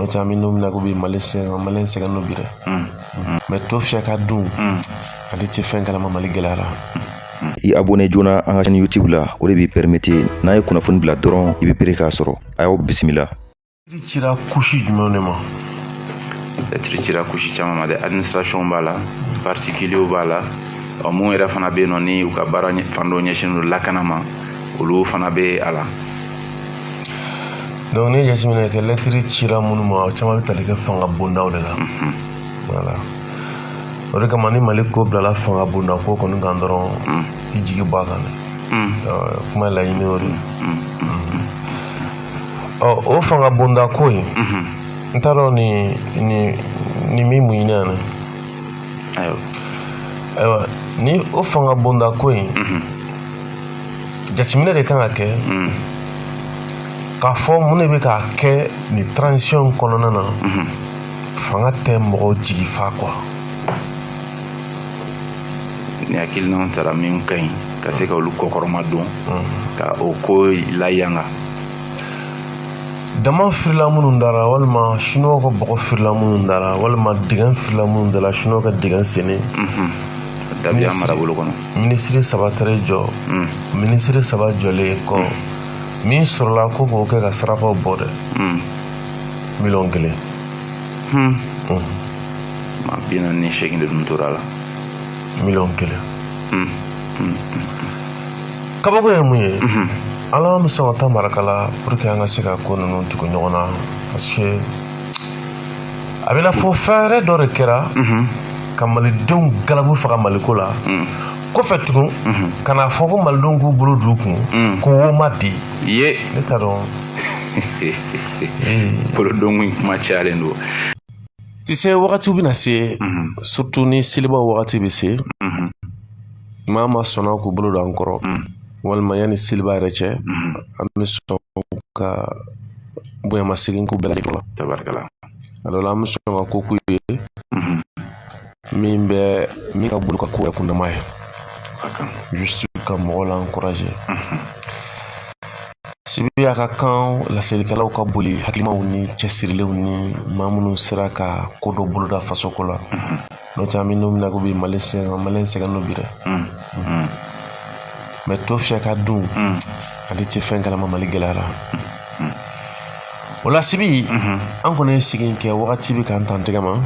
N'o tɛ, an bɛ don min na ko bi, Mali sɛgɛn, Mali sɛgɛn don bi dɛ. Mais to fiyɛ ka dun, ale tɛ fɛn kalama Mali gɛlɛyara. I abonné joona an ka chaîne YouTube la, o de b'i permettre n'an ye kunnafoni bila dɔrɔn, i bɛ pere k'a sɔrɔ. A y'aw bisimila. Cira couche jumɛn de ma? Lettre cira couche caman ma dɛ. Administration b'a la, particulier b'a la. Ɔ, mun yɛrɛ fana bɛ yen nɔ, ni u ka baara fan dɔ ɲɛsinnen don lakana ma, olu fana bɛ a la. Donc ni ye jateminɛ kɛ, lettre cira minnu ma, o caman bɛ tali kɛ fanga bondaw de la. Voilà, o de kama ni Mali ko bilala fanga bonda ko kɔni kan dɔrɔn, i jigi bɔ a kan dɛ. Kuma ye laɲini o de ye. Ɔ, o fanga bonda ko in, n t'a dɔn ni min mun ɲini yan dɛ. Ayiwa. Ayiwa, ni o fanga bonda ko in, jateminɛ de kan ka kɛ k'a fɔ mun de bɛ k'a kɛ nin transition kɔnɔna na. Fanga tɛ mɔgɔw jigi fa quoi. Ni hakilinaw tara min ka ɲi ka se ka olu kɔkɔrɔma don ka o ko layanga. Dama firila minnu dara, walima Chinois ka bɔgɔ firila minnu dara, walima dingɛ firila minnu dara, Chinois ka dingɛ sennen. Dabiya marabolo kɔnɔ. Minisiri saba taara i jɔ. Minisiri saba jɔlen kɔ, min sɔrɔla ko k'o kɛ ka sarakaw bɔ dɛ, 1 miliyɔn. Maa 48 de dun tora a la. 1 miliyɔn. Kabako ye mun ye? Ala bɛ sɔn ka taa Marakala pour que an ka se ka ko ninnu tugu ɲɔgɔn na, parce que a bɛna fɔ fɛn wɛrɛ dɔ de kɛra ka malidenw galabu faga Maliko la. Kɔfɛ tugun, ka n'a fɔ ko malidenw k'u bolo d'u kun ko wo ma di. Ye. Ne t'a dɔn. Bolodonko in kuma cayalen don. Tu sais, wagatiw bɛna se, surtout ni selibaw wagati bɛ se, maa ma sɔnna k'u bolo don an kɔrɔ, walima yanni seliba yɛrɛ cɛ, an bɛ sɔn ka bonyamasegin k'u bɛɛ lajɛlen la. Tabarikala. A dɔ la, an bɛ sɔn ka ko k'u ye min bɛ min ka bolo ka ko yɛrɛ kundama ye, A kan. juste ka mɔgɔw la encourager. Sibi a ka kan laselikɛlaw ka boli hakilimaw ni cɛsirilenw ni maa minnu sera ka ko dɔ boloda fasoko la. N'o tɛ, an bɛ don min na ko bi, Mali sɛgɛn, Mali sɛgɛn don bi dɛ. Mais to fiyɛ ka dun, ale tɛ fɛn kalama Mali gɛlɛyara. O la Sibi, an kɔni ye sigi in kɛ, wagati bɛ k'an tan tɛgɛ ma.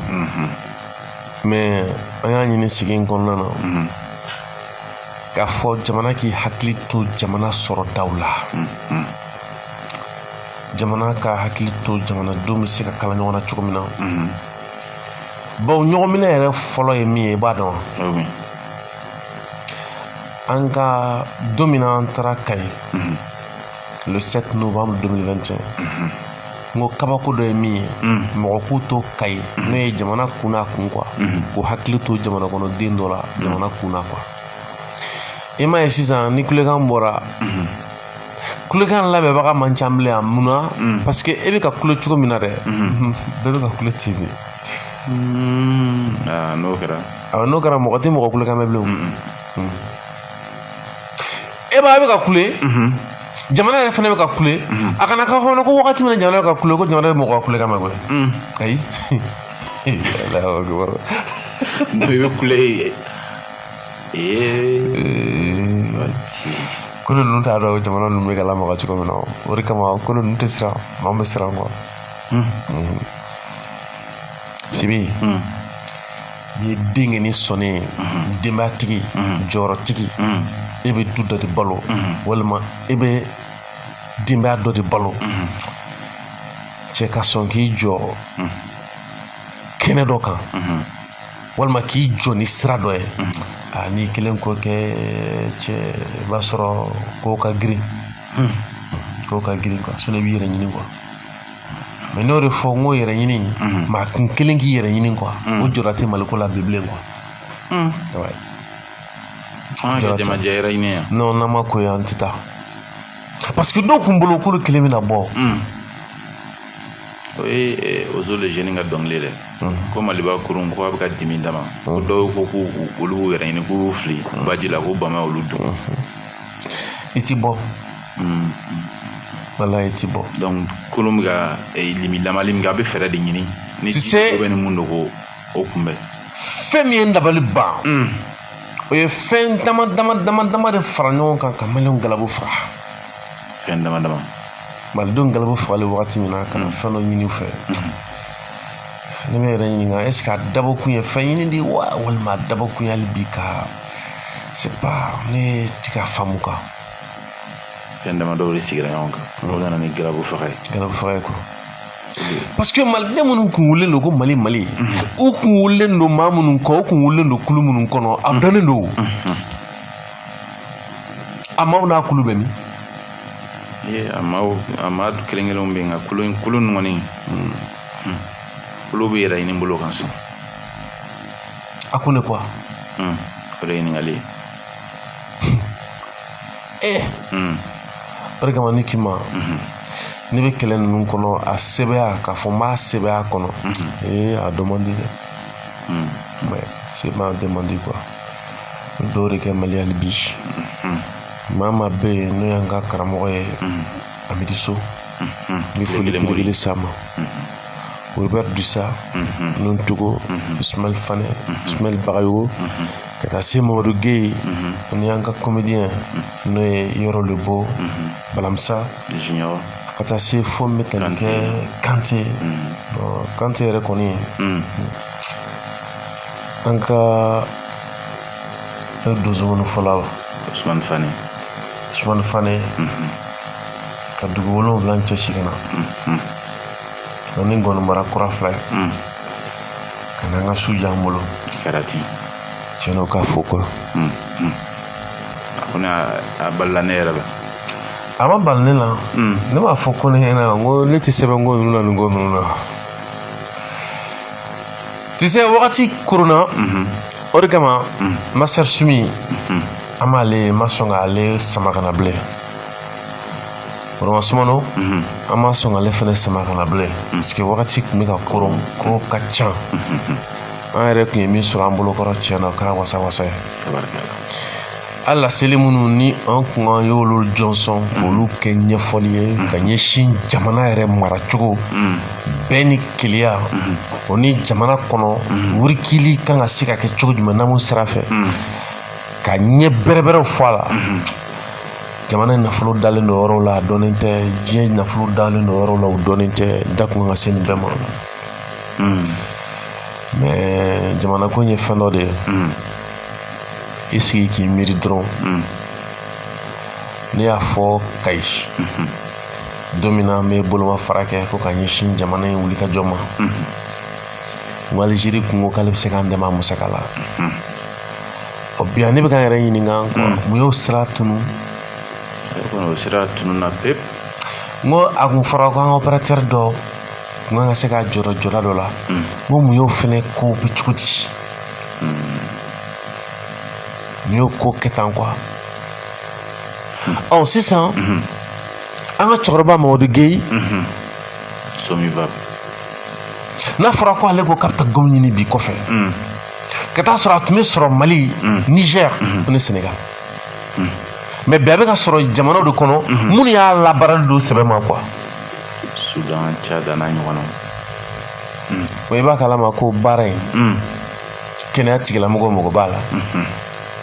Mais an y'a ɲini sigi in kɔnɔna na k'a fɔ jamana k'i hakili to jamana sɔrɔdaw la, jamana ka hakili to jamanadenw bɛ se ka kala ɲɔgɔn na cogo min na. Bawo ɲɔgɔnminɛ yɛrɛ fɔlɔ ye min ye, i b'a dɔn. Oui. An ka don min na an taara Kayi le 7 novembre 2021, n ko kabako dɔ ye min ye, mɔgɔ k'u to Kayi, n'o ye jamana kun n'a kun quoi, k'u hakili to jamana kɔnɔ den dɔ la, jamana kun na quoi. I m'a ye sisan, ni kulekan bɔra, kulekan labɛnbaga man ca bilen. A mun na? Parce que e bɛ ka kule cogo min na dɛ, bɛɛ bɛ ka kule ten de. Ah, n'o kɛra. Awɔ, n'o kɛra, mɔgɔ tɛ mɔgɔ kulekan mɛn bilen o. E b'a bɛ ka kule, jamana yɛrɛ fana bɛ ka kule. A kana k'a kɔnɔ ko wagati min na jamana bɛ ka kule, ko jamana bɛ mɔgɔ ka kulekan mɛn koyi. Ayi, Allahu akbar. I bɛ kule ee. Ko ninnu t'a dɔn jamana ninnu bɛ ka lamaga cogo min na. O de kama ko ninnu tɛ siran, maa bɛ siran quoi. Sibi, n'i ye den kɛ ni sɔnni ye, denbayatigi, jɔyɔrɔtigi, e bɛ du dɔ de balo, walima e bɛ denbaya dɔ de balo, cɛ ka sɔn k'i jɔ kɛnɛ dɔ kan, walima k'i jɔ ni sira dɔ ye, a n'i kelen ko kɛ, cɛ, i b'a sɔrɔ ko ka girin, ko ka girin quoi. Sinon i b'i yɛrɛ ɲini quoi. Mais n'o de fɔ n ko yɛrɛ ɲini, maa kun kelen k'i yɛrɛ ɲini quoi, o jɔda tɛ Maliko la bi bilen quoi. Ouais. An ka kɛ jamajɛ yɛrɛ ɲini yan. Non, n'an ma ko ye, an tɛ taa, parce que dɔw kun bolo k'olu kelen bɛna bɔ. O ye Ozo le jeune ka dɔnkili dɛ, ko Maliba kurun ko a bɛ ka dimi dama, ko dɔw ko k'u olu b'u yɛrɛ ɲini, k'u y'u fili baji la, ko bama olu dun. I ti bɔ. Walayi, ti bɔ. Donc kolon bɛ ka limi lamali min kɛ, a bɛ fɛɛrɛ de ɲini ni Sise. bɛ ni mun don ko o kunbɛn. Fɛn min ye n dabali ban, o ye fɛn dama dama dama dama de fara ɲɔgɔn kan ka Maliyɛnw galabu faga. Fɛn dama dama. Malidenw galabu fagali wagati min na, ka na fɛn dɔ ɲini u fɛ, ne bɛ yɛrɛ ɲininka: est ce que a dabɔkun ye fɛn ɲini de wa, walima a dabɔkun ye hali bi ka, c'est pas, ne ti ka faamu quoi. Fɛn dama dɔw de sigira ɲɔgɔn kan, o nana ni galabu faga ye. Galabu faga ye quoi, parce que maliden minnu kun wulilen don ko Mali, Mali, u kun wulilen don maa minnu kɔ, u kun wulilen don kulu minnu kɔnɔ, a dɔnnen don. A maaw n'a kulu bɛ min? Ee, a maaw, a maa kelen kelenw bɛ yen, nka kulu kulu ninnu kɔni, kulu bɛ yɛrɛ ɲini bolo kan sisan. A ko ne quoi? O de ye ɲininkali ye. O de kama ne k'i ma, ne bɛ kɛlɛ ninnu kɔnɔ, a sɛbɛya k'a fɔ n b'a sɛbɛya kɔnɔ, ee, a dɔn man di dɛ. Ouais, c'est pas demandé quoi. Dɔw de kɛ Mali hali bi. Maa maa bɛ yen, n'o y'an ka karamɔgɔ ye, Amidi So, n bɛ foli belebele s'a ma. Robert Dusa, Nuntogo, Ismaël Fane, Ismaël Bagayogo, ka taa se Mamadu Gueye ani an ka comédien, n'o ye Yɔrɔ Lebo Balamisa, Junior. Ka taa se fo mécanicien Kante. Bon, Kante yɛrɛ kɔni, an ka donso fɔla. Ousmane Fane. Ousmane Fane, ka dugu 7 cɛsi ka na ani ngɔnimara kura fila ye, ka na an ka su diya an bolo. Kɛra ten. Tiɲɛ na, o k'a fo quoi. A ko ne a balila ne yɛrɛ la. A ma bali ne la. Ne b'a fɔ ko ne ɲɛna, n ko ne tɛ sɛbɛn ko ninnu na, nin ko ninnu na tu sais, wagati koronna. O de kama Master Sumi, an b'ale ma sɔn k'ale sama ka na bilen. Woroma Sumano, an ma sɔn k'ale fɛnɛ sama ka na bilen, parce que wagati tun bɛ ka koron, ko ka ca. An yɛrɛ tun ye min sɔrɔ an bolokɔrɔ, tiɲɛ na, o kɛra wasa wasa ye. Tabarikala. Hali laseli minnu ni an kun an y'olu jɔnsɔn k'olu kɛ ɲɛfɔli ye ka ɲɛsin jamana yɛrɛ maracogo bɛɛ ni keleya, o ni jamana kɔnɔ wurikili kan ka se ka kɛ cogo jumɛn, n'an sira fɛ ka ɲɛ bɛrɛbɛrɛw fɔ a la. Jamana in nafolo dalen don yɔrɔw la, a dɔnnen tɛ. Diɲɛ nafolo dalen don yɔrɔw la, o dɔnnen tɛ. Da kun kan ka se nin bɛɛ ma, mais jamana ko in ye fɛn dɔ de ye, i sigi k'i miiri dɔrɔn. Ne y'a fɔ Kayi don min na, an bɛ bolomafara kɛ ko ka ɲɛsin jamana in wulikajɔ ma, n ko Alizeri kun ko k'ale bɛ se k'an dɛmɛ a musaka la. Ɔ bi, ne bɛ ka n yɛrɛ ɲininka quoi, mun y'o sira tunu? O sira tununa pewu. N ko a kun fɔra ko an ka opérateur dɔ kun kan ka se ka jɔdɔ jɔda dɔ la. N ko mun y'o fɛnɛ ko bɛ cogo di? Mun y'o ko kɛ tan quoi? Ɔ sisan, an ka cɛkɔrɔba Mamadu Gueye, Somiba. n'a fɔra ko ale ko k'a bɛ taa gomme ɲini bi kɔfɛ, ka taa sɔrɔ a tun bɛ sɔrɔ Mali, Niger ni Sénégal, mais bi a bɛ ka sɔrɔ jamanaw de kɔnɔ minnu y'a labaarali don sɛbɛ ma quoi. Soudan, Tchad n'a ɲɔgɔnnaw. O i b'a kalama ko baara in, kɛnɛya tigilamɔgɔw mago b'a la,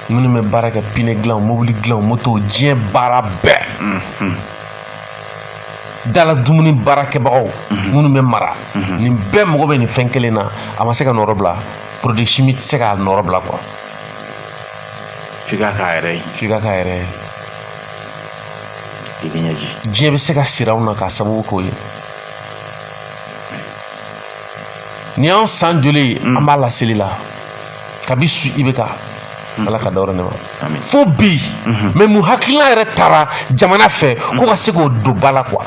minnu bɛ baara kɛ, pneu dilan, mobili dilan, moto, diɲɛ baara bɛɛ, dala dumuni baarakɛbagaw minnu bɛ mara, nin bɛɛ mago bɛ nin fɛn kelen na. A ma se ka nɔrɔ bila, produit chimique tɛ se k'a nɔrɔ bila quoi. F'i k'a k'a yɛrɛ ye. F'i ka k'a yɛrɛ ye. I bɛ ɲɛji. Diɲɛ bɛ se ka siri anw na k'a sababu k'o ye. Nin y'anw san joli ye an b'a laseli la kabi su i bɛ ka Ala ka dawura ne ma Amin. fo bi, mais mun hakilina yɛrɛ taara jamana fɛ ko ka se k'o don ba la quoi,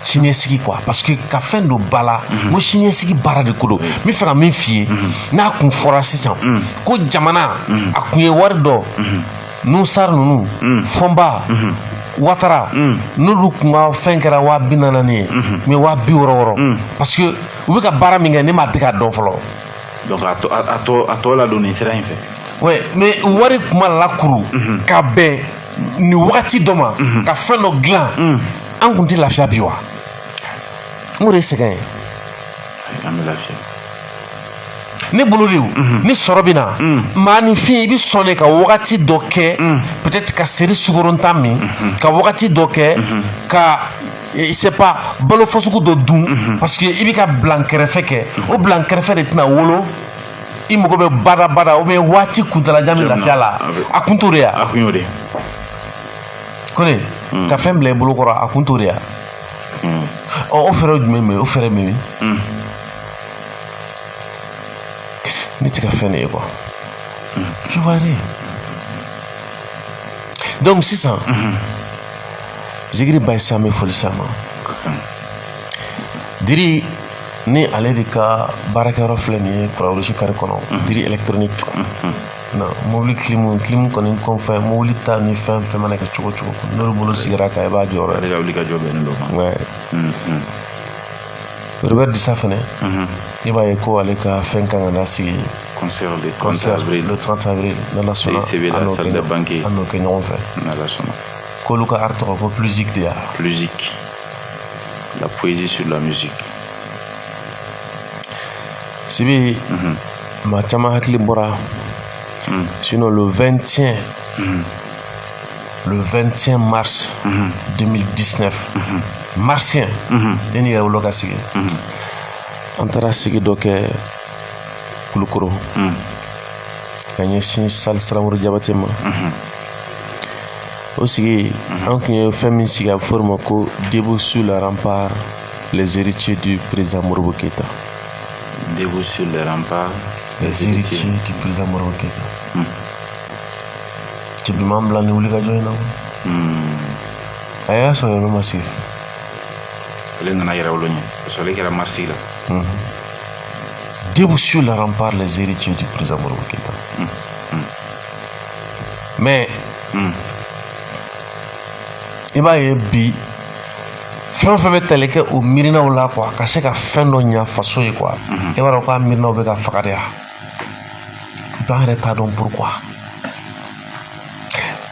siniɲɛsigi quoi? Parce que ka fɛn don ba la, n ko siniɲɛsigi baara de ko don. N bɛ fɛ ka min f'i ye, n'a kun fɔra sisan ko jamana a kun ye wari dɔ Nusar ninnu, Fɔnba, Watara, n'olu kun ka fɛn kɛra 40 000 ye, mais 60 000, parce que u bɛ ka baara min kɛ, ne m'a dege a dɔn fɔlɔ. Donc a tɔ ladon nin sira in fɛ. Ouais, mais wari kun ma lakuru ka bɛn. Nin wagati dɔ ma ka fɛn dɔ dilan, an kun tɛ lafiya bi wa? N k'o de ye sɛgɛn ye. An bɛ lafiya. Ne bolo de, ni sɔrɔ bɛ na, maaninfin, i bɛ sɔn de ka wagati dɔ kɛ, peut-être ka seri sukorontan min, ka wagati dɔ kɛ ka, je sais pas, balo fasugu dɔ dun, parce que i bɛ ka bilan kɛrɛfɛ kɛ. O bilan kɛrɛfɛ de tɛna wolo i mago bɛ badabada ou bien waati kuntalajan min lafiya la. A kun t'o de ya. A kun y'o de. Ko ne ka fɛn bila i bolo kɔrɔ, a kun t'o de ya. Ɔ, o fɛɛrɛ jumɛn bɛ yen? O fɛɛrɛ bɛ min? Ne tɛ ka fɛn de ye quoi, je vois rien. Donc sisan, Zigiri Bayi an bɛ foli s'a ma. Diri ni ale de ka baarakɛyɔrɔ filɛ nin ye Croix-Rouge carré kɔnɔ, Diri électronique na, mobili clim, clim kɔni kɔfɛ, mobili ta ni fɛn fɛn mana kɛ cogo cogo, n'olu bolo sigira kan, i b'a jɔyɔrɔ. Ale ka wuli ka jɔ bɛnnen dɔ kan. Ouais. Robert Dissa fɛnɛ, i b'a ye ko ale ka fɛn kan ka na sigi. Concert le 30 concert avril. Le 30 avril, n'Ala sɔnna. CICB la, an n'o salle kɛ de banquet. An n'o kɛ ɲɔgɔn fɛ. N'Ala sɔnna. K'olu ka art tɔgɔ ko Plusique de ya. Musique, la poésie sur la musique. Sibi, maa caman hakili bɔra. Sinon, le 21, le 21 mars 2019, martien, ne ni yɛrɛ wolo ka sigi, an taara sigi dɔ kɛ Kulukoro ka ɲɛsin salle Saramuru Jabate ma. O sigi, an tun ye fɛn min sigi, a bɛ fɔ o ma ko Debout sur le rempart, les héritiers du président Modibo Keïta. Debout sur les remparts. Les héritiers du président Modibo Keïta. Cɛbilenman bila ni wuli ka jɔ in na, a y'a sɔrɔ yɔrɔ ma sigi. Ale nana yɛrɛ wolo ɲɛ parce que ale kɛra marsi la. Debout sur le rempart, les héritiers du président Modibo Keïta. Mais i b'a ye bi, fɛn o fɛn bɛ tali kɛ o miirinaw la quoi, ka se ka fɛn dɔ ɲa faso ye quoi, i b'a dɔn k'a miirinaw bɛ ka faga de ya. An yɛrɛ t'a dɔn pourquoi.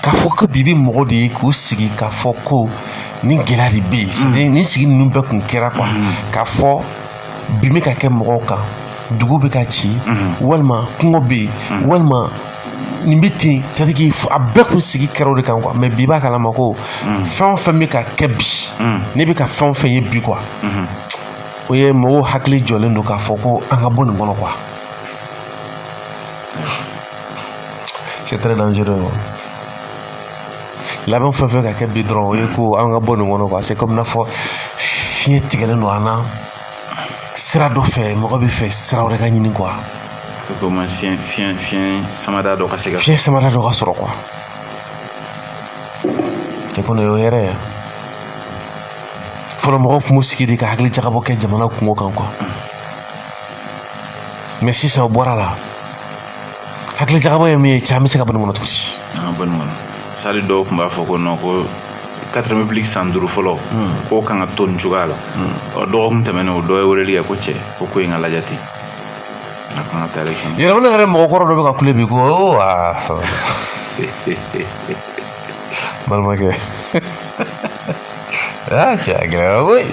K'a fɔ ko bi bi mɔgɔ de ye k'u sigi k'a fɔ ko ni gɛlɛya de bɛ yen, nin sigi ninnu bɛɛ kun kɛra quoi, k'a fɔ bi bɛ ka kɛ mɔgɔw kan, dugu bɛ ka ci, walima kungo bɛ yen, walima nin bɛ ten, c'est à dire que a bɛɛ kun sigi kɛra o de kan quoi. Mais bi b'a kalama ko fɛn o fɛn bɛ ka kɛ bi, ne bɛ ka fɛn o fɛn ye bi quoi, o ye mɔgɔw hakili jɔlen don k'a fɔ ko an ka bɔ nin kɔnɔ quoi. C'est très dangereux quoi. Labɛn fɛn fɛn ka kɛ bi dɔrɔn, o ye ko an ka bɔ nin kɔnɔ quoi. C'est comme n'a fɔ fiɲɛ tigɛlen don an na sira dɔ fɛ, mɔgɔ bɛ fɛ sira wɛrɛ ka ɲini quoi. Comment fiɲɛ samada dɔ ka se ka Fiɲɛ samada dɔ ka sɔrɔ quoi. Cɛ kɔni, o ye hɛrɛ ye. Fɔlɔ, mɔgɔw tun b'u sigi de ka hakili jagabɔ kɛ jamana kungo kan quoi. Mais sisan, o bɔra la. Hakili jagabɔ ye min ye, cɛ, an bɛ se ka bɔ nin kɔnɔ cogo di? An ka bɔ nin kɔnɔ. Sali dɔw tun b'a fɔ ko non, ko quatrième république san 5 fɔlɔ, k'o kan ka to nin cogoya la. Ɔ, dɔgɔkun tɛmɛnen, o dɔ ye weleli kɛ ko cɛ, ko in ka lajɛ ten, a kan ka taa élection. Yɛrɛwolo yɛrɛ mɔgɔkɔrɔ dɔ bɛ ka kule bi ko o aa, balimakɛ, aa cɛ, a gɛlɛyara koyi.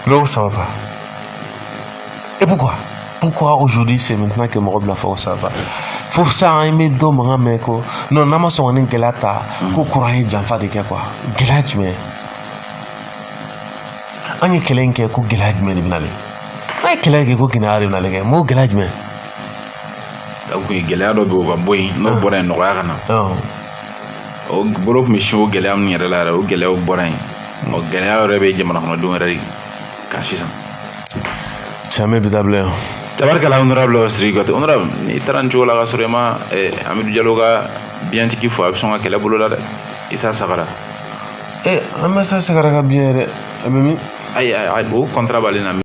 Donc ça va pas. Et pourquoi? Pourquoi aujourd'hui, c'est maintenant que mɔgɔ bɛna fɔ ko ça va pas? Fo sisan an bɛ dɔ mankan mɛn ko non, n'an ma sɔn ka nin gɛlɛya ta, ko kuran ye janfa de kɛ quoi. Gɛlɛya jumɛn? An ye kɛlɛ in kɛ ko gɛlɛya jumɛn de bɛ nalen? An ye kɛlɛ kɛ ko gɛlɛya de bɛ nalen kɛ. M'o gɛlɛya jumɛn? Donc gɛlɛya dɔ bɛ yen, o ka bɔ yen, n'o bɔra yen, nɔgɔya ka na. O bolo tun bɛ sin o gɛlɛya min yɛrɛ la yɛrɛ, o gɛlɛyaw bɔra yen. Ɔ, gɛlɛya yɛrɛ bɛ jamana kɔnɔdenw yɛrɛ de kan sisan. Caman bɛ taa bila yan. Tabarikala, honorable Sidiki Kuyate. Honorable, n'i taara nin cogo la ka sɔrɔ i ma Amidu Jalo ka biyɛntigi fɔ, a bɛ sɔn ka kɛlɛ bolo la dɛ, Isa Sagara. An bɛ se Sagara ka biɲɛ yɛrɛ, a bɛ min? Ayi, ayi, o contrat b'ale na.